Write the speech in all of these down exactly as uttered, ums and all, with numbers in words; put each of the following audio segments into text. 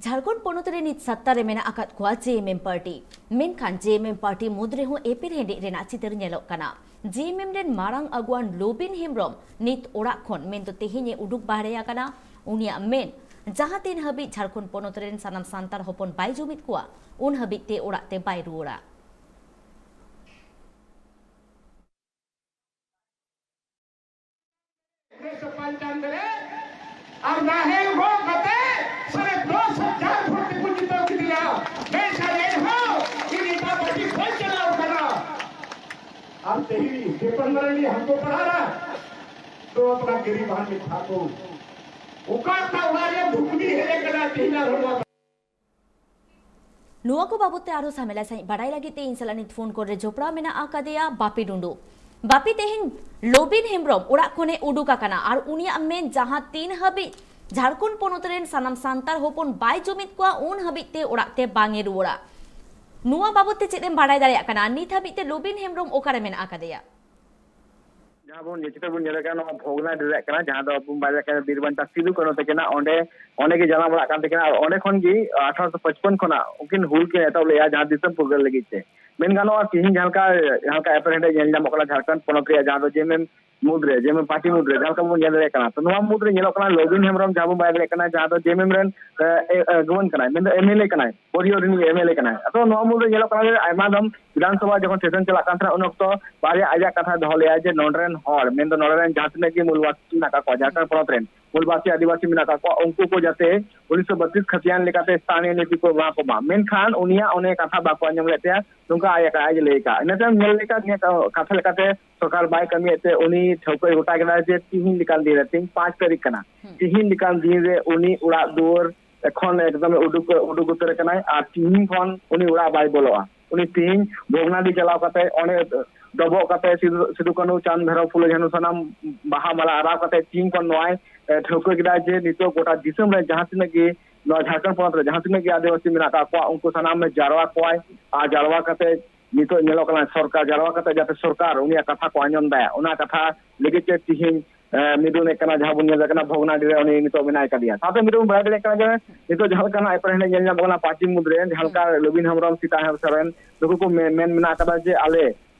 ᱡᱷᱟᱲᱠᱷᱚᱸᱰ ᱯᱚᱱᱚᱛ ᱨᱮ ᱱᱤᱛ ᱥᱟᱛᱛᱟ ᱨᱮ ᱢᱮᱱᱟᱜ ᱟᱠᱟᱫ ᱠᱚᱣᱟ ᱡᱮ ᱮᱢ ᱮᱢ ᱯᱟᱨᱴᱤ᱾ ᱢᱮᱱᱠᱷᱟᱱ ᱡᱮ ᱮᱢ ᱮᱢ ᱯᱟᱨᱴᱤ ᱢᱩᱫᱽ ᱨᱮᱦᱚᱸ ᱮᱯᱮᱨᱦᱮᱸᱰᱮᱡ ᱨᱮᱱᱟᱜ ᱪᱤᱛᱟᱹᱨ ᱧᱮᱞᱚᱜ ᱠᱟᱱᱟ᱾ ᱡᱮ ᱮᱢ ᱮᱢ ᱨᱮᱱ ᱢᱟᱨᱟᱝ ᱟᱹᱜᱩᱣᱟᱱ ᱞᱚᱵᱤᱱ ᱦᱮᱢᱵᱽᱨᱚᱢ ᱱᱤᱛ ᱚᱲᱟᱜ ᱠᱷᱚᱱ ᱢᱮᱱᱫᱚ ᱛᱮᱦᱮᱧ ᱮ ᱩᱰᱩᱠ ᱵᱟᱦᱨᱮ ᱟᱠᱟᱱᱟ᱾ ᱩᱱᱤᱭᱟᱜ ᱢᱮᱱ, ᱡᱟᱦᱟᱸ ᱛᱤᱱ ᱦᱟᱹᱵᱤᱡ ᱡᱷᱟᱲᱠᱷᱚᱸᱰ ᱯᱚᱱᱚᱛ ᱨᱮᱱ ᱥᱟᱱᱟᱢ ᱥᱟᱱᱛᱟᱲ ᱦᱚᱯᱚᱱ ᱵᱟᱭ ᱡᱩᱢᱤᱫ ᱠᱚᱣᱟ, ᱩᱱ ᱦᱟᱹᱵᱤᱡ ᱛᱮ ᱚᱲᱟᱜ ᱛᱮ ᱵᱟᱭ ᱨᱩᱣᱟᱹᱲᱟ᱾ ᱯᱚᱧᱪᱟᱱᱱᱚ ᱨᱮ ᱟᱨ ᱱᱟᱦᱮᱞ ᱜᱚᱜ ᱠᱟᱛᱮ ᱥᱟᱲᱮ ᱫᱚᱥ ᱦᱟᱡᱟᱨ ᱵᱷᱳᱴ ᱛᱮᱠᱚ ᱡᱤᱛᱟᱹᱣ ᱠᱮᱫᱮᱭᱟ᱾ ᱢᱮᱱᱠᱷᱟᱱ ᱮᱱᱦᱚᱸ ᱤᱧ ᱮᱴᱟᱜ ᱯᱟᱨᱴᱤ ᱵᱟᱹᱧ ᱪᱟᱞᱟᱣ ᱠᱟᱱᱟ᱾ ᱟᱨ ᱛᱮᱦᱮᱧ ᱯᱮᱯᱟᱨ ᱢᱟᱨᱟᱝ ᱦᱟᱢᱠᱳ ᱯᱟᱲᱦᱟᱣ ᱨᱟ ᱛᱚ ᱟᱯᱱᱟ ᱜᱟᱨᱤᱵ ᱟᱫᱢᱤ ᱛᱷᱟ ᱛᱚ ᱚᱠᱟ ᱚᱠᱟ ᱚᱲᱟᱜ ᱨᱮ ᱵᱷᱩᱠᱢᱤ ᱦᱮᱡ ᱟᱠᱟᱱᱟ ᱛᱮᱦᱮᱧ ᱟᱨ ᱦᱚᱲ ᱱᱚᱣᱟ ᱠᱚ ᱵᱟᱵᱚᱫ ᱛᱮ ᱟᱨᱦᱚᱸ ᱡᱷᱟᱢᱮᱞᱟ ᱥᱟᱺᱦᱤᱡ ᱵᱟᱰᱟᱭ ᱞᱟᱹᱜᱤᱫ ᱛᱮ ᱤᱧ ᱥᱟᱞᱟᱜ ᱱᱤᱛ ᱯᱷᱳᱱ ᱠᱚᱞ ᱨᱮ ᱡᱚᱯᱲᱟᱣ ᱢᱮᱱᱟᱜ ᱟᱠᱟᱫᱮᱭᱟ ᱵᱟᱯᱤ ᱴᱩᱰᱩ᱾ ᱵᱟᱯᱤ, ᱛᱮᱦᱮᱧ ᱞᱚᱵᱤᱱ ᱦᱮᱢᱵᱽᱨᱚᱢ ᱚᱲᱟᱜ ᱠᱷᱚᱱᱮ ᱩᱰᱩᱠ ᱟᱠᱟᱱᱟ ᱟᱨ ᱩᱱᱤᱭᱟᱜ ᱢᱮᱱ, ᱡᱟᱦᱟᱸ ᱛᱤᱱ ᱦᱟᱹᱵᱤᱡ ᱡᱷᱟᱲᱠᱷᱚᱸᱰ ᱯᱚᱱᱚᱛ ᱨᱮᱱ ᱥᱟᱱᱟᱢ ᱥᱟᱱᱛᱟᱲ ᱦᱚᱯᱚᱱ ᱵᱟᱭ ᱡᱩᱢᱤᱫ ᱠᱚᱣᱟ, ᱩᱱ ᱦᱟᱹᱵᱤᱡ ᱛᱮ ᱚᱲᱟᱜ ᱛᱮ ᱵᱟᱝ ᱮ ᱨᱩᱣᱟᱹᱲᱟ᱾ ᱱᱚᱣᱟ ᱵᱟᱵᱚᱫ ᱛᱮ ᱪᱮᱫ ᱮᱢ ᱵᱟᱰᱟᱭ ᱫᱟᱲᱮᱭᱟᱜ ᱠᱟᱱᱟ? ᱱᱤᱛ ᱦᱟᱹᱵᱤᱡ ᱛᱮ ᱞᱚᱵᱤᱱ ᱦᱮᱢᱵᱽᱨᱚᱢ ᱚᱠᱟᱨᱮ ᱢᱮᱱᱟᱜ ᱟᱠᱟᱫᱮᱭᱟ? ᱡᱟᱦᱟᱸ ᱵᱚᱱ ᱧᱮᱞ, ᱪᱤᱛᱟᱹᱨ ᱵᱚᱱ ᱧᱮᱞ ᱠᱟᱱᱟ, ᱱᱚᱣᱟ ᱵᱷᱚᱜᱽᱱᱟᱰᱤ ᱨᱮᱭᱟᱜ ᱠᱟᱱᱟ, ᱡᱟᱦᱟᱸ ᱫᱚ ᱟᱵᱚ ᱵᱚᱱ ᱵᱟᱲᱟᱭ ᱠᱟᱱᱟ ᱵᱤᱨ ᱵᱟᱱᱴᱟ ᱥᱤᱫᱩ ᱠᱟᱹᱱᱦᱩ ᱛᱟᱹᱠᱤᱱᱟᱜ ᱚᱸᱰᱮ, ᱚᱸᱰᱮ ᱜᱮ ᱡᱟᱱᱟᱢ ᱚᱲᱟᱜ ᱠᱟᱱ ᱛᱟᱹᱠᱤᱱᱟ᱾ ᱟᱨ ᱚᱸᱰᱮ ᱠᱷᱚᱱ ᱜᱮ ᱟᱴᱷᱟᱨᱚᱥᱚ ᱯᱟᱸᱪᱯᱚᱱ ᱠᱷᱚᱱᱟᱜ ᱩᱱᱠᱤᱱ ᱦᱩᱞ ᱠᱤᱱ ᱮᱛᱚᱦᱚᱵ ᱞᱮᱫᱼᱟ, ᱡᱟᱦᱟᱸ ᱫᱤᱥᱚᱢ ᱯᱷᱩᱨᱜᱟᱹᱞ ᱞᱟᱹᱜᱤᱫ ᱛᱮ᱾ ᱢᱮᱱ ᱜᱟᱱᱚᱜᱼᱟ, ᱛᱤᱦᱤᱧ ᱡᱟᱦᱟᱸ ᱞᱮᱠᱟ, ᱡᱟᱦᱟᱸ ᱞᱮᱠᱟ ᱮᱯᱮᱨᱦᱮᱸᱰᱮᱡ ᱧᱮᱞ ᱧᱟᱢᱚᱜ ᱠᱟᱱᱟ ᱡᱷᱟᱲᱠᱷᱚᱸᱰ ᱯᱚᱱᱚᱛ ᱨᱮᱭᱟᱜ, ᱡᱟᱦᱟᱸ ᱫᱚ ᱡᱮ ᱮᱢ ᱮᱢ ᱢᱩᱫᱽᱨᱮ, ᱡᱮ ᱮᱢ ᱮᱢ ᱯᱟᱨᱴᱤ ᱢᱩᱫᱽᱨᱮ, ᱡᱟᱦᱟᱸ ᱞᱮᱠᱟ ᱵᱚᱱ ᱧᱮᱞ ᱫᱟᱲᱮᱭᱟᱜ ᱠᱟᱱᱟ, ᱛᱚ ᱱᱚᱣᱟ ᱢᱩᱫᱽᱨᱮ ᱧᱮᱞᱚᱜ ᱠᱟᱱᱟ ᱞᱚᱵᱤᱱ ᱦᱮᱢᱵᱨᱚᱢ, ᱡᱟᱦᱟᱸ ᱵᱚᱱ ᱵᱟᱲᱟᱭ ᱫᱟᱲᱮᱭᱟᱜ ᱠᱟᱱᱟ, ᱡᱟᱦᱟᱸ ᱫᱚ ᱡᱮ ᱮᱢ ᱮᱢ ᱨᱮᱱ, ᱮ, ᱮ, ᱮ, ᱜᱚᱵᱚᱱ ᱠᱟᱱᱟᱭ, ᱢᱮᱱᱫᱚ ᱮᱢ ᱮᱞ ᱮ ᱠᱟᱱᱟᱭ, ᱯᱚᱨᱤᱭᱚᱨ ᱨᱤᱱᱤᱡ ᱮᱢ ᱮᱞ ᱮ ᱠᱟᱱᱟᱭ᱾ ᱟᱫᱚ ᱱᱚᱣᱟ ᱢᱩᱫᱽᱨᱮ ᱧᱮᱞᱚᱜ ᱠᱟᱱᱟ ᱡᱮ ᱟᱭᱢᱟ ᱫᱚᱢ ᱵᱤᱫᱷᱟᱱ ᱥᱚᱵᱷᱟ ᱡᱚᱠᱷᱚᱱ ᱥᱮᱥᱚᱱ ᱪᱟᱞᱟᱜ ᱠᱟᱱ ᱛᱟᱦᱮᱱᱟ, ᱩᱱ ᱚᱠᱛᱚ ᱵᱟᱨᱭᱟ ᱟᱡᱟᱜ ᱠᱟᱛᱷᱟ ᱫᱚᱦᱚ ᱞᱮᱜᱼᱟ ᱡᱮ ᱱᱚᱰᱮ ᱨᱮᱱ ᱦᱚᱲ, ᱢᱮᱱᱫᱚ ᱱᱚᱰᱮ ᱨᱮᱱ ᱡᱟᱦᱟᱸ ᱛᱤᱱᱟᱹᱜ ᱜᱮ ᱢᱩᱞᱵᱟᱥᱤ ᱢᱮᱱᱟᱜ ᱟᱠᱟᱫ ᱠᱚᱣᱟ, ᱡᱷᱟᱲᱠᱷᱚᱸᱰ ᱯᱚᱱᱚᱛ ᱨᱮᱱ ᱢᱩᱞᱵᱟᱥᱤ ᱟᱹᱫᱤᱵᱟᱹᱥᱤ ᱢᱮᱱᱟᱜ ᱟᱠᱟᱫ ᱠᱚᱣᱟ, ᱩᱱᱠᱩ ᱠᱚ ᱡᱟᱛᱮ ᱩᱱᱤᱥᱥᱚ ᱵᱟᱛᱤᱥ ᱠᱷᱟᱹᱛᱤᱭᱟᱱ ᱞᱮᱠᱟᱛᱮ ᱥᱛᱷᱟᱱᱤᱭᱚ ᱱᱤᱛᱤ ᱠᱚ ᱮᱢᱟ ᱠᱚᱢᱟ᱾ ᱢᱮᱱᱠᱷᱟᱱ ᱩᱱᱤᱭᱟᱜ ᱚᱱᱮ ᱠᱟᱛᱷᱟ ᱵᱟᱠᱚ ᱟᱸᱡᱚᱢ ᱞᱮᱫ ᱛᱟᱭᱟ, ᱱᱚᱝᱠᱟ ᱟᱡ ᱟᱡ ᱞᱟᱹᱭ ᱟᱠᱟᱫ᱾ ᱤᱱᱟᱹ ᱛᱟᱭᱚᱢ ᱧᱮᱞ ᱞᱮᱠᱟ ᱱᱤᱭᱟᱹ ᱠᱟᱛᱷᱟ ᱞᱮᱠᱟᱛᱮ ᱥᱚᱨᱠᱟᱨ ᱵᱟᱭ ᱠᱟᱹᱢᱤᱭᱮᱫ ᱛᱮ ᱩᱱᱤ ᱴᱷᱟᱹᱣᱠᱟᱹᱭ ᱜᱚᱴᱟ ᱠᱮᱫᱟ ᱡᱮ ᱛᱤᱦᱤᱧ ᱞᱮᱠᱟᱱ ᱫᱤᱱ ᱨᱮ, ᱛᱤᱦᱤᱧ ᱯᱟᱸᱪ ᱛᱟᱹᱨᱤᱠᱷ ᱠᱟᱱᱟ, ᱦᱩᱸ᱾ ᱛᱤᱦᱤᱧ ᱞᱮᱠᱟᱱ ᱫᱤᱱ ᱨᱮ ᱩᱱᱤ ᱚᱲᱟᱜ ᱫᱩᱣᱟᱹᱨ ᱮᱠᱷᱚᱱ ᱮᱠᱫᱚᱢ ᱩᱰᱩᱠ, ᱩᱰᱩᱠ ᱩᱛᱟᱹᱨ ᱟᱠᱟᱱᱟᱭ ᱟᱨ ᱛᱤᱦᱤᱧ ᱠᱷᱚᱱ ᱩᱱᱤ ᱚᱲᱟᱜ ᱵᱟᱭ ᱵᱚᱞᱚᱜᱼᱟ᱾ ᱩᱱᱤ ᱛᱤᱦᱤᱧ ᱵᱷᱚᱜᱽᱱᱟᱰᱤ ᱪᱟᱞᱟᱣ ᱠᱟᱛᱮ ᱚᱸᱰᱮ ᱰᱚᱵᱚᱜ ᱠᱟᱛᱮ ᱥᱤᱫᱩ, ᱥᱤᱫᱩ ᱠᱟᱹᱱᱦᱩ, ᱪᱟᱸᱫᱽ ᱵᱷᱟᱭᱨᱚ, ᱯᱷᱩᱞᱳ ᱡᱷᱟᱱᱩ ᱥᱟᱱᱟᱢ ᱵᱟᱦᱟ ᱢᱟᱞᱟ ᱟᱨᱟᱣ ᱠᱟᱛᱮ ᱛᱤᱦᱤᱧ ᱠᱷᱚᱱ ᱱᱚᱣᱟᱭ, ᱮ, ᱴᱷᱟᱹᱣᱠᱟᱹ ᱠᱮᱫᱟ ᱡᱮ ᱱᱤᱛᱚᱜ ᱜᱚᱴᱟ ᱫᱤᱥᱚᱢ ᱨᱮ ᱡᱟᱦᱟᱸ ᱛᱤᱱᱟᱹᱜ ᱜᱮ ᱱᱚᱣᱟ ᱡᱷᱟᱲᱠᱷᱚᱸᱰ ᱯᱚᱱᱚᱛ ᱨᱮ ᱡᱟᱦᱟᱸ ᱛᱤᱱᱟᱹᱜ ᱜᱮ ᱟᱹᱫᱤᱵᱟᱹᱥᱤ ᱢᱮᱱᱟᱜ ᱟᱠᱟᱫ ᱠᱚᱣᱟ, ᱩᱱᱠᱩ ᱥᱟᱱᱟᱢ ᱮ ᱡᱟᱨᱣᱟ ᱠᱚᱣᱟᱭ᱾ ᱟᱨ ᱡᱟᱨᱣᱟ ᱠᱟᱛᱮ ᱱᱤᱛᱚᱜ ᱧᱮᱞᱚᱜ ᱠᱟᱱᱟ ᱥᱚᱨᱠᱟᱨ, ᱡᱟᱨᱣᱟ ᱠᱟᱛᱮ ᱡᱟᱛᱮ ᱥᱚᱨᱠᱟᱨ ᱩᱱᱤᱭᱟᱜ ᱠᱟᱛᱷᱟ ᱠᱚ ᱟᱸᱡᱚᱢ ᱫᱟᱭᱟ, ᱚᱱᱟ ᱠᱟᱛᱷᱟ ᱞᱟᱹᱜᱤᱫ ᱛᱮ ᱛᱤᱦᱤᱧ ᱢᱤᱫᱩᱱᱮᱫ ᱠᱟᱱᱟ, ᱡᱟᱦᱟᱸ ᱵᱚᱱ ᱧᱮᱞ ᱠᱟᱱᱟ ᱵᱷᱚᱜᱽᱱᱟᱰᱤ ᱨᱮ ᱩᱱᱤ ᱱᱤᱛᱚᱜ ᱢᱮᱱᱟᱭ ᱠᱟᱫᱮᱭᱟ᱾ ᱥᱟᱶᱛᱮ ᱢᱤᱫᱩᱱ ᱵᱟᱲᱟᱭ ᱫᱟᱲᱮᱭᱟᱜ ᱠᱟᱱᱟ ᱡᱮ ᱱᱤᱛᱚᱜ ᱡᱟᱦᱟᱸ ᱞᱮᱠᱟᱱᱟᱜ ᱮᱯᱮᱨᱦᱮᱸᱰᱮᱡ ᱧᱮᱞ ᱧᱟᱢᱚᱜ ᱠᱟᱱᱟ ᱯᱟᱨᱴᱤ ᱢᱩᱫᱽᱨᱮ, ᱡᱟᱦᱟᱸ ᱞᱮᱠᱟ ᱞᱚᱵᱤᱱ ᱦᱮᱢᱵᱨᱚᱢ, ᱥᱤᱛᱟ ᱥᱚᱨᱮᱱ ᱱᱩᱠᱩ ᱠᱚ ᱢᱮ-, ᱢᱮᱱ ᱢᱮᱱᱟᱜ ᱠᱟᱫᱟ ᱡᱮ ᱟᱞᱮ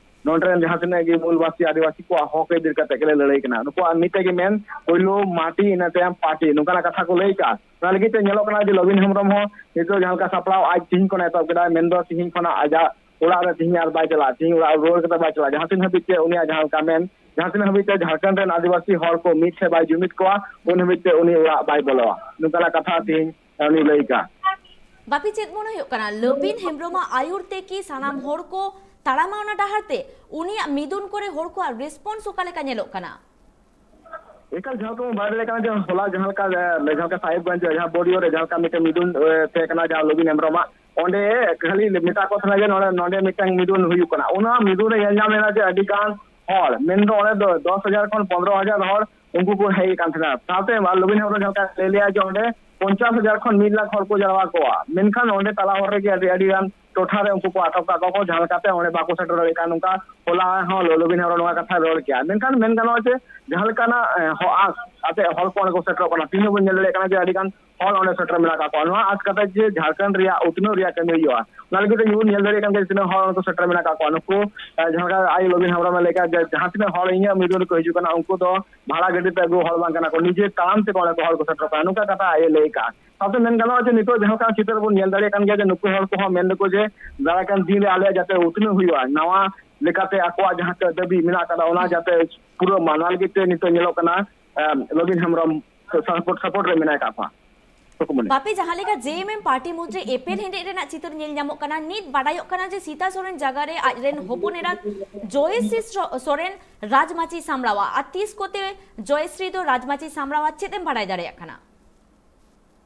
ᱱᱚᱸᱰᱮ ᱨᱮᱱ ᱡᱟᱦᱟᱸ ᱛᱤᱱᱟᱹᱜ ᱜᱮ ᱢᱩᱞᱵᱟᱥᱤ ᱟᱹᱫᱤᱵᱟᱹᱥᱤ ᱠᱚᱣᱟᱜ ᱦᱚᱠ ᱟᱹᱭᱫᱟᱹᱨ ᱠᱟᱛᱮ ᱜᱮᱞᱮ ᱞᱟᱹᱲᱦᱟᱹᱭ ᱠᱟᱱᱟ᱾ ᱱᱩᱠᱩᱣᱟᱜ ᱢᱤᱫᱴᱮᱡ ᱜᱮ ᱢᱮᱱ, ᱯᱳᱭᱞᱳ ᱢᱟᱴᱤ, ᱤᱱᱟᱹ ᱛᱟᱭᱚᱢ ᱯᱟᱨᱴᱤ, ᱱᱚᱝᱠᱟᱱᱟᱜ ᱠᱟᱛᱷᱟ ᱠᱚ ᱞᱟᱹᱭ ᱠᱟᱜᱼᱟ᱾ ᱚᱱᱟ ᱞᱟᱹᱜᱤᱫ ᱛᱮ ᱧᱮᱞᱚᱜ ᱠᱟᱱᱟ ᱡᱮ ᱞᱚᱵᱤᱱ ᱦᱮᱢᱵᱨᱚᱢ ᱦᱚᱸ ᱱᱤᱛᱚᱜ ᱡᱟᱦᱟᱸ ᱞᱮᱠᱟ ᱥᱟᱯᱲᱟᱣ ᱟᱡ ᱛᱤᱦᱤᱧ ᱠᱷᱚᱱ ᱮᱛᱚᱦᱚᱵ ᱠᱮᱫᱟᱭ, ᱢᱮᱱᱫᱚ ᱛᱤᱦᱤᱧ ᱠᱷᱚᱱᱟᱜ ᱟᱡᱟᱜ ᱚᱲᱟᱜ ᱨᱮ ᱛᱤᱦᱤᱧ ᱟᱨ ᱵᱟᱭ ᱪᱟᱞᱟᱜᱼᱟ, ᱛᱤᱦᱤᱧ ᱚᱲᱟᱜ ᱨᱩᱣᱟᱹᱲ ᱠᱟᱛᱮ ᱵᱟᱭ ᱪᱟᱞᱟᱜᱼᱟ, ᱡᱟᱦᱟᱸ ᱛᱤᱱ ᱦᱟᱹᱵᱤᱡ ᱛᱮ ᱩᱱᱤᱭᱟᱜ ᱡᱟᱦᱟᱸ ᱞᱮᱠᱟ ᱢᱮᱱ, ᱡᱟᱦᱟᱸ ᱛᱤᱱ ᱦᱟᱹᱵᱤᱡ ᱛᱮ ᱡᱷᱟᱲᱠᱷᱚᱸᱰ ᱨᱮᱱ ᱟᱹᱫᱤᱵᱟᱹᱥᱤ ᱦᱚᱲ ᱠᱚ ᱢᱤᱫ ᱴᱷᱮᱱ ᱵᱟᱭ ᱡᱩᱢᱤᱫ ᱠᱚᱣᱟ, ᱩᱱ ᱦᱟᱹᱵᱤᱡ ᱛᱮ ᱩᱱᱤ ᱚᱲᱟᱜ ᱵᱟᱭ ᱵᱚᱞᱚᱣᱟ, ᱱᱚᱝᱠᱟᱱᱟᱜ ᱠᱟᱛᱷᱟ ᱛᱤᱦᱤᱧ ᱩᱱᱤ ᱞᱟᱹᱭ ᱠᱟᱜᱼᱟ᱾ ᱵᱟᱯᱤ, ᱪᱮᱫ ᱢᱚᱱᱮ ᱦᱩᱭᱩᱜ ᱠᱟᱱᱟ, ᱞᱚᱵᱤᱱ ᱦᱮᱢᱵᱨᱚᱢᱟᱜ ᱟᱹᱭᱩᱨ ᱛᱮ ᱠᱤ ᱥᱟᱱᱟᱢ ᱦᱚᱲ ᱠᱚ ᱛᱟᱲᱟᱢᱟ ᱚᱱᱟ ᱰᱟᱦᱟᱨ ᱛᱮ? ᱩᱱᱤᱭᱟᱜ ᱢᱤᱫᱩᱱ ᱠᱚᱨᱮ ᱦᱚᱲ ᱠᱚᱣᱟᱜ ᱨᱮᱥᱯᱚᱱᱥ ᱚᱠᱟ ᱞᱮᱠᱟ ᱧᱮᱞᱚᱜ ᱠᱟᱱᱟ? ᱮᱠᱟᱞ, ᱡᱟᱦᱟᱸ ᱞᱮᱠᱟ ᱵᱚᱱ ᱵᱟᱲᱟᱭ ᱫᱟᱲᱮᱭᱟᱜ ᱠᱟᱱᱟ ᱡᱮ ᱦᱚᱞᱟ ᱡᱟᱦᱟᱸ ᱞᱮᱠᱟ, ᱮ, ᱡᱟᱦᱟᱸ ᱞᱮᱠᱟ ᱥᱟᱦᱮᱵᱽᱜᱚᱸᱡᱽ ᱨᱮ ᱡᱟᱦᱟᱸ ᱵᱳᱨᱤᱭᱳ ᱨᱮ ᱡᱟᱦᱟᱸ ᱞᱮᱠᱟ ᱢᱤᱫᱴᱮᱱ ᱢᱤᱫᱩᱱ, ᱮ, ᱛᱟᱦᱮᱸ ᱠᱟᱱᱟ ᱡᱟᱦᱟᱸ ᱞᱚᱵᱤᱱ ᱦᱮᱢᱵᱨᱚᱢᱟᱜ, ᱚᱸᱰᱮ ᱠᱷᱟᱹᱞᱤ ᱢᱮᱛᱟ ᱠᱚ ᱛᱟᱦᱮᱱᱟ ᱡᱮ ᱱᱚᱰᱮ, ᱱᱚᱰᱮ ᱢᱤᱫᱴᱟᱝ ᱢᱤᱫᱩᱱ ᱦᱩᱭᱩᱜ ᱠᱟᱱᱟ᱾ ᱚᱱᱟ ᱢᱤᱫᱩᱱ ᱨᱮ ᱧᱮᱞ ᱧᱟᱢ ᱞᱮᱱᱟ ᱡᱮ ᱟᱹᱰᱤ ᱜᱟᱱ ᱦᱚᱲ, ᱢᱮᱱᱫᱚ ᱚᱸᱰᱮ ᱫᱚ ᱫᱚᱥ ᱦᱟᱡᱟᱨ ᱠᱷᱚᱱ ᱯᱚᱱᱫᱽᱨᱚ ᱦᱟᱡᱟᱨ ᱦᱚᱲ ᱩᱱᱠᱩ ᱠᱚ ᱦᱮᱡ ᱟᱠᱟᱱ ᱛᱟᱦᱮᱱᱟ᱾ ᱥᱟᱶᱛᱮ ᱟᱨ ᱞᱚᱵᱤᱱ ᱦᱮᱢᱵᱨᱚᱢ ᱡᱟᱦᱟᱸ ᱞᱮᱠᱟ ᱞᱟᱹᱭ ᱞᱮᱜᱼᱟ ᱡᱮ ᱚᱸᱰᱮ ᱯᱚᱧᱪᱟᱥ ᱦᱟᱡᱟᱨ ᱠᱷᱚᱱ ᱢᱤᱫ ᱞᱟᱠᱷ ᱦᱚᱲ ᱠᱚ ᱡᱟᱨᱣᱟ ᱠᱚᱣᱟ, ᱢᱮᱱᱠᱷᱟᱱ ᱚᱸᱰᱮ ᱛᱟᱞᱟ ᱦᱚᱨ ᱨᱮᱜᱮ ᱟᱹᱰᱤ, ᱟᱹᱰᱤ ᱜᱟᱱ ᱴᱚᱴᱷᱟ ᱨᱮ ᱩᱱᱠᱩ ᱠᱚ ᱟᱴᱚᱠ ᱠᱟᱜ ᱠᱚᱣᱟ, ᱡᱟᱦᱟᱸ ᱞᱮᱠᱟᱛᱮ ᱚᱸᱰᱮ ᱵᱟᱠᱚ ᱥᱮᱴᱮᱨ ᱫᱟᱲᱮᱭᱟᱜ ᱠᱟᱱᱟ᱾ ᱱᱚᱝᱠᱟ ᱦᱚᱞᱟ ᱦᱚᱸ ᱞᱚᱵᱤᱱ ᱦᱮᱢᱵᱨᱚᱢ ᱱᱚᱣᱟ ᱠᱟᱛᱷᱟᱭ ᱨᱚᱲ ᱠᱮᱜᱼᱟ᱾ ᱢᱮᱱᱠᱷᱟᱱ ᱢᱮᱱ ᱜᱟᱱᱚᱜᱼᱟ ᱡᱮ ᱡᱟᱦᱟᱸ ᱞᱮᱠᱟᱱᱟᱜ, ᱮ, ᱦᱚ-, ᱟᱥ ᱟᱛᱮ ᱦᱚᱲ ᱠᱚ ᱚᱸᱰᱮ ᱠᱚ ᱥᱮᱴᱮᱨᱚᱜ ᱠᱟᱱᱟ, ᱛᱮᱦᱮᱧ ᱦᱚᱸᱵᱚᱱ ᱧᱮᱞ ᱫᱟᱲᱮᱭᱟᱜ ᱠᱟᱱᱟ ᱡᱮ ᱟᱹᱰᱤ ᱜᱟᱱ ᱦᱚᱲ ᱚᱸᱰᱮ ᱥᱮᱴᱮᱨ ᱢᱮᱱᱟᱜ ᱠᱟᱜ ᱠᱚᱣᱟ᱾ ᱱᱚᱣᱟ ᱟᱥ ᱠᱟᱛᱮ ᱡᱮ ᱡᱷᱟᱲᱠᱷᱚᱸᱰ ᱨᱮᱭᱟᱜ ᱩᱛᱱᱟᱹᱣ ᱨᱮᱭᱟᱜ ᱠᱟᱹᱢᱤ ᱦᱩᱭᱩᱜᱼᱟ, ᱚᱱᱟ ᱞᱟᱹᱜᱤᱫ ᱛᱮ ᱧᱮᱞ ᱫᱟᱲᱮᱭᱟᱜ ᱠᱟᱱ ᱜᱮᱭᱟ ᱛᱤᱱᱟᱹᱜ ᱦᱚᱲ ᱚᱸᱰᱮ ᱠᱚ ᱥᱮᱴᱮᱨ ᱢᱮᱱᱟᱜ ᱠᱟᱜ ᱠᱚᱣᱟ᱾ ᱱᱩᱠᱩ, ᱮ, ᱡᱟᱦᱟᱸ ᱞᱮᱠᱟ ᱟᱭᱳ ᱞᱚᱵᱤᱱ ᱦᱮᱢᱵᱨᱚᱢ ᱮ ᱞᱟᱹᱭ ᱠᱮᱜᱼᱟ ᱡᱮ ᱡᱟᱦᱟᱸ ᱛᱤᱱᱟᱹᱜ ᱦᱚᱲ ᱤᱧᱟᱹᱜ ᱢᱤᱫᱩᱱ ᱨᱮᱠᱚ ᱦᱤᱡᱩᱜ ᱠᱟᱱᱟ, ᱩᱱᱠᱩ ᱫᱚ ᱵᱷᱟᱲᱟ ᱜᱟᱹᱰᱤ ᱛᱮ ᱟᱹᱜᱩ ᱦᱚᱲ ᱵᱟᱝ ᱠᱟᱱᱟ ᱠᱚ, ᱱᱤᱡᱮ ᱛᱟᱲᱟᱢ ᱛᱮᱠᱚ ᱚᱸᱰᱮ ᱠᱚ ᱦᱚᱲ ᱠᱚ ᱥᱮᱴᱮᱨᱚᱜ ᱠᱟᱱᱟ, ᱱᱚᱝᱠᱟ ᱠᱟᱛᱷᱟ ᱟᱡ ᱮ ᱞᱟᱹᱭ ᱠᱟᱜᱼᱟ᱾ ᱥᱟᱶᱛᱮ ᱢᱮᱱ ᱜᱟᱱᱚᱜᱼᱟ ᱡᱮ ᱱᱤᱛᱚᱜ ᱡᱟᱦᱟᱸ ᱞᱮᱠᱟ ᱪᱤᱛᱟᱹᱨ ᱵᱚᱱ ᱧᱮᱞ ᱫᱟᱲᱮᱭᱟᱜ ᱠᱟᱱ ᱜᱮᱭᱟ ᱡᱮ ᱱᱩᱠᱩ ᱦᱚᱲ ᱠᱚᱦᱚᱸ ᱢᱮᱱ ᱫᱟᱠᱚ ᱡᱮ ᱫᱟᱨᱟᱭ ᱠᱟᱱ ᱫᱤᱱ ᱨᱮ ᱟᱞᱮᱭᱟᱜ ᱡᱟᱛᱮ ᱩᱛᱱᱟᱹᱣ ᱦᱩᱭᱩᱜᱼᱟ, ᱱᱟᱣᱟ ᱞᱮᱠᱟᱛᱮ ᱟᱠᱚᱣᱟᱜ ᱡᱟᱦᱟᱸ ᱫᱟᱹᱵᱤ ᱢᱮᱱᱟᱜ ᱟᱠᱟᱫᱟ ᱚᱱᱟ ᱡᱟᱛᱮ ᱯᱩᱨᱟᱹᱜ ᱢᱟ, ᱱᱚᱣᱟ ᱞᱟᱹᱜᱤᱫ ᱛᱮ ᱱᱤᱛᱚᱜ ᱧᱮᱞᱚᱜ ᱠᱟᱱᱟ, ᱮᱢ, ᱞᱚᱵᱤᱱ ᱦᱮᱢᱵᱨᱚᱢ ᱥᱟᱯᱳᱨᱴ, ᱥᱟᱯᱳᱨᱴ ᱨᱮ ᱢᱮᱱᱟᱭ ᱟᱠᱟᱫ ᱠᱚᱣᱟ᱾ ᱥᱩᱠᱩᱢᱚᱱᱤ᱾ ᱵᱟᱯᱤ, ᱡᱟᱦᱟᱸ ᱞᱮᱠᱟ ᱡᱮ ᱮᱢ ᱮᱢ ᱯᱟᱨᱴᱤ ᱢᱩᱫᱽᱨᱮ ᱮᱯᱮᱨ ᱦᱮᱸᱰᱮᱡ ᱨᱮᱱᱟᱜ ᱪᱤᱛᱟᱹᱨ ᱧᱮᱞ ᱧᱟᱢᱚᱜ ᱠᱟᱱᱟ, ᱱᱤᱛ ᱵᱟᱰᱟᱭᱚᱜ ᱠᱟᱱᱟ ᱡᱮ ᱥᱤᱛᱟ ᱥᱚᱨᱮᱱ ᱡᱟᱭᱜᱟ ᱨᱮ ᱟᱡ ᱨᱮᱱ ᱦᱚᱯᱚᱱ ᱮᱨᱟ ᱡᱚᱭᱮᱥᱨᱤ ᱥᱚ-, ᱥᱚᱨᱮᱱ ᱨᱟᱡᱽᱢᱟᱹᱪᱤ ᱥᱟᱢᱵᱲᱟᱣᱟ᱾ ᱟᱨ ᱛᱤᱥ ᱠᱚᱛᱮ ᱡᱚᱭᱮᱥᱨᱤ ᱫᱚ ᱨᱟᱡᱽᱢᱟᱹᱪᱤ ᱥᱟᱢᱵᱲᱟᱣᱟ, ᱪᱮᱫ ᱮᱢ ᱵᱟᱰᱟᱭ ᱫᱟᱲᱮᱭᱟᱜ ᱠᱟᱱᱟ?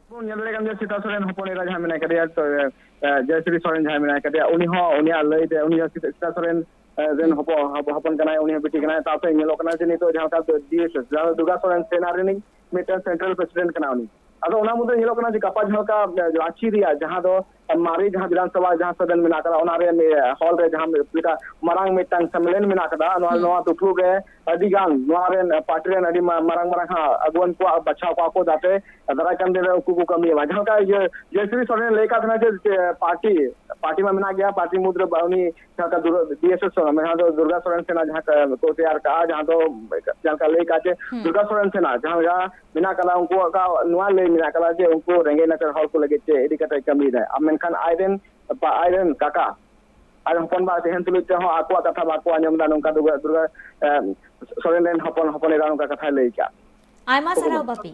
ᱵᱚᱱ ᱧᱮᱞ ᱫᱟᱲᱮᱭᱟᱜ ᱠᱟᱱ ᱜᱮᱭᱟ, ᱥᱤᱛᱟ ᱥᱚᱨᱮᱱ ᱦᱚᱯᱚᱱ ᱮᱨᱟ ᱡᱟᱦᱟᱸᱭ ᱢᱮᱱᱟᱭ ᱠᱟᱫᱮᱭᱟ, ᱛᱚ, ᱮ, ᱮ, ᱡᱚᱭᱥᱨᱤ ᱥᱚᱨᱮᱱ ᱡᱟᱦᱟᱸᱭ ᱢᱮᱱᱟᱭ ᱠᱟᱫᱮᱭᱟ, ᱩᱱᱤ ᱦᱚᱸ ᱩᱱᱤᱭᱟᱜ ᱞᱟᱹᱭ ᱛᱮ, ᱩᱱᱤ ᱦᱚᱸ ᱥᱤᱛᱟ, ᱥᱤᱛᱟ ᱥᱚᱨᱮᱱ, ᱮ, ᱨᱮᱱ ᱦᱚᱯᱚᱱ, ᱦᱚᱯᱚᱱ ᱠᱟᱱᱟᱭ, ᱩᱱᱤ ᱦᱚᱸ ᱵᱤᱴᱤ ᱠᱟᱱᱟᱭ᱾ ᱛᱟᱨᱯᱚᱨᱮ ᱧᱮᱞᱚᱜ ᱠᱟᱱᱟ ᱡᱮ ᱱᱤᱛᱚᱜ ᱡᱟᱦᱟᱸ ᱞᱮᱠᱟ ᱰᱤ ᱮᱥ ᱮᱥ, ᱡᱟᱦᱟᱸ ᱫᱚ ᱫᱩᱨᱜᱟ ᱥᱚᱨᱮᱱ ᱥᱮᱱᱟ ᱨᱤᱱᱤᱡ ᱢᱤᱫᱴᱮᱱ ᱥᱮᱱᱴᱨᱟᱞ ᱯᱨᱮᱥᱤᱰᱮᱱᱴ ᱠᱟᱱᱟ ᱩᱱᱤ᱾ ᱟᱫᱚ ᱚᱱᱟ ᱢᱩᱫᱽᱨᱮ ᱧᱮᱞᱚᱜ ᱠᱟᱱᱟ ᱡᱮ ᱜᱟᱯᱟ ᱡᱟᱦᱟᱸ ᱞᱮᱠᱟ, ᱮ, ᱨᱟᱸᱪᱤ ᱨᱮᱭᱟᱜ ᱡᱟᱦᱟᱸ ᱫᱚ ᱢᱟᱨᱮ ᱡᱟᱦᱟᱸ ᱵᱤᱫᱷᱟᱱ ᱥᱚᱵᱷᱟ ᱡᱟᱦᱟᱸ ᱥᱚᱫᱚᱱ ᱢᱮᱱᱟᱜ ᱟᱠᱟᱫᱟ, ᱚᱱᱟ ᱨᱮ ᱢᱤᱫ ᱦᱚᱞ ᱨᱮ ᱡᱟᱦᱟᱸ ᱢᱤᱫ ᱞᱮᱠᱟ ᱢᱟᱨᱟᱝ ᱢᱤᱫᱴᱟᱝ ᱥᱚᱢᱢᱮᱞᱚᱱ ᱢᱮᱱᱟᱜ ᱟᱠᱟᱫᱟ, ᱱᱚᱣᱟ, ᱦᱩᱸ᱾ ᱱᱚᱣᱟ ᱫᱩᱯᱲᱩᱵ ᱨᱮ ᱟᱹᱰᱤ ᱜᱟᱱ ᱱᱚᱣᱟ ᱨᱮᱱ ᱯᱟᱨᱴᱤ ᱨᱮᱱ ᱟᱹᱰᱤ ᱢᱟ-, ᱢᱟᱨᱟᱝ ᱢᱟᱨᱟᱝ ᱦᱟᱸᱜ ᱟᱹᱜᱩᱣᱟᱹᱱ ᱠᱚᱣᱟᱜ ᱵᱟᱪᱷᱟᱣ ᱠᱚᱣᱟ ᱠᱚ, ᱡᱟᱛᱮ ᱫᱟᱨᱟᱭ ᱠᱟᱱ ᱫᱤᱱ ᱨᱮ ᱩᱱᱠᱩ ᱠᱚ ᱠᱟᱹᱢᱤᱭᱟ ᱢᱟ᱾ ᱡᱟᱦᱟᱸ ᱞᱮᱠᱟ ᱤᱭᱟᱹ ᱡᱚᱭᱥᱨᱤ ᱥᱚᱨᱮᱱ ᱞᱟᱹᱭ ᱠᱟᱫ ᱛᱟᱦᱮᱱᱟ ᱡᱮ, ᱡᱮ ᱯᱟᱨᱴᱤ, ᱯᱟᱨᱴᱤ ᱢᱟ ᱢᱮᱱᱟᱜ ᱜᱮᱭᱟ, ᱯᱟᱨᱴᱤ ᱢᱩᱫᱽ ᱨᱮ ᱵᱟ-, ᱩᱱᱤ ᱡᱟᱦᱟᱸ ᱞᱮᱠᱟ ᱫᱩᱨ-, ᱵᱤ ᱮᱥ ᱮᱥ ᱥᱚᱨᱮᱱ, ᱡᱟᱦᱟᱸ ᱫᱚ ᱫᱩᱨᱜᱟ ᱥᱚᱨᱮᱱ ᱥᱮᱱᱟᱜ ᱡᱟᱦᱟᱸ ᱠᱟ-, ᱠᱚ ᱛᱮᱭᱟᱨ ᱠᱟᱜᱼᱟ, ᱡᱟᱦᱟᱸ ᱫᱚ ᱡᱟᱦᱟᱸ ᱞᱮᱠᱟ ᱞᱟᱹᱭ ᱠᱟᱜᱼᱟ ᱡᱮ ᱦᱩᱸ᱾ ᱫᱩᱨᱜᱟ ᱥᱚᱨᱮᱱ ᱥᱮᱱᱟᱜ ᱡᱟᱦᱟᱸ ᱞᱮᱠᱟ ᱢᱮᱱᱟᱜ ᱠᱟᱫᱟ, ᱩᱱᱠᱩᱣᱟᱜ ᱠᱟ-, ᱱᱚᱣᱟ ᱞᱟᱹᱭ ᱢᱮᱱᱟᱜ ᱠᱟᱫᱟ ᱡᱮ ᱩᱱᱠᱩ ᱨᱮᱸᱜᱮᱡ ᱱᱟᱪᱟᱨ ᱦᱚᱲ ᱠᱚ ᱞᱟᱹᱜᱤᱫ ᱪᱮᱫ ᱤᱫᱤ ᱠᱟᱛᱮ ᱠᱟᱹᱢᱤᱭ ᱫᱟᱭ᱾ ᱟᱨ ᱢᱮᱱᱠᱷᱟᱱ ᱟᱡᱨᱮᱱ, ᱟᱡᱨᱮᱱ ᱠᱟᱠᱟ, ᱟᱡ ᱦᱚᱯᱚᱱ ᱵᱟ ᱛᱟᱦᱮᱱ ᱛᱩᱞᱩᱡ ᱛᱮᱦᱚᱸ ᱟᱠᱚᱣᱟᱜ ᱠᱟᱛᱷᱟ ᱵᱟᱠᱚ ᱟᱸᱡᱚᱢ ᱮᱫᱟ, ᱱᱚᱝᱠᱟ ᱫᱩᱨᱜᱟ, ᱫᱩᱨᱜᱟ, ᱮ, ᱥᱚᱨᱮᱱ ᱨᱮᱱ ᱦᱚᱯᱚᱱ, ᱦᱚᱯᱚᱱ ᱮᱨᱟ ᱱᱚᱝᱠᱟ ᱠᱟᱛᱷᱟᱭ ᱞᱟᱹᱭ ᱠᱟᱜᱼᱟ᱾ ᱟᱭᱢᱟ ᱥᱟᱨᱦᱟᱣ ᱵᱟᱯᱤ᱾